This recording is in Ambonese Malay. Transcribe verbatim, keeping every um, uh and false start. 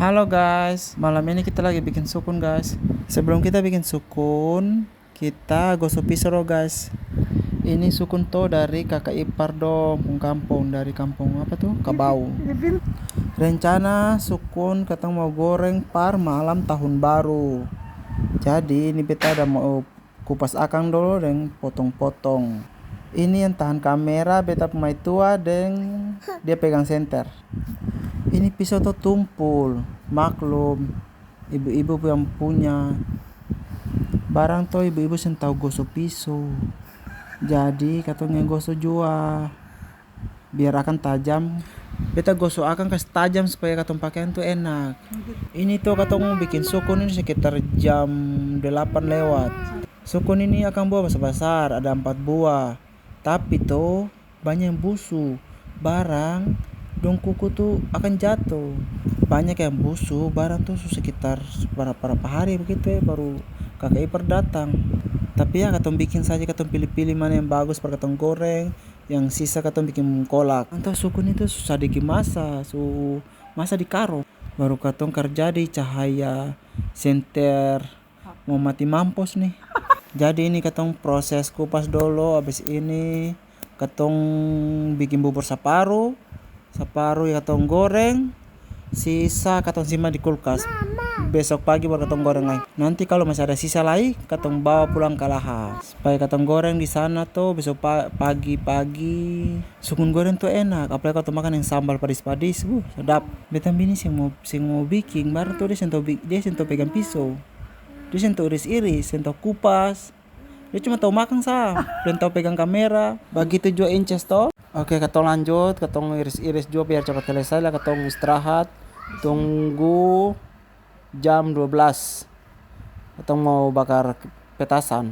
Halo guys, malam ini kita lagi bikin sukun guys. Sebelum kita bikin sukun, kita goso piso dolo guys. Ini sukun to dari kaka ipar dong pung kampong, dari kampong apa tu? Kabau. Rencana sukun katong mau goreng par malam tahun baru. Jadi ini beta ada mau kupas akang dolo deng potong-potong. Ini yang tahan kamera beta pung maitua deng dia pegang senter. Ini piso to tumpul, maklum ibu-ibu yang punya. Barang to ibu-ibu seng tau goso piso. Jadi katong yang goso jua. Biar akang tajam. Beta goso akang kas tajam supaya katong pakeang tu enak. Ini to katong biking sukun ini sekitar jam delapan lewat. Sukun ini akang buah basar-basar, ada ampat buah. Tapi to, banya yang busu. Barang dong kuku tu akang jato. Banya yang busu, barang tu su sekitar barapa-barapa hari bagitu e, baru kaka ipar datang. Tapi ya katong biking saja, katong pili-pili mana yang bagus par katong goreng. Yang sisa katong biking kolak. Antua sukun itu su sadiki masa, su masa di karong. Baru katong karja di cahaya senter mo mati mampos ni. Jadi ini katong proses kupas dolo, abis ini katong biking bubur saparu, saparu yang katong goreng. Sisa katong simpan di kulkas. Besok pagi baru katong goreng lai. Nanti kalu masih ada sisa lai, katong bawa pulang ka laha. Supaya katong goreng di sana to, besok pa-, pagi-pagi. Sukun goreng to enak, apalai katong makan deng sambal padis-padis, wuh, sadap. Beta bini seng mau, seng mau biking, barang to dia seng tau bi-, dia seng tau pegang piso. Dia seng tau iris-iris, seng tau kupas. Dia cuma tau makang sa, deng tau pegang kamera. Bagitu jua Inces to. Oke, katong lanjut, katong iris-iris jua biar capat selesai lah, katong istirahat. Tunggu jam dua belas. Katong mau bakar petasan.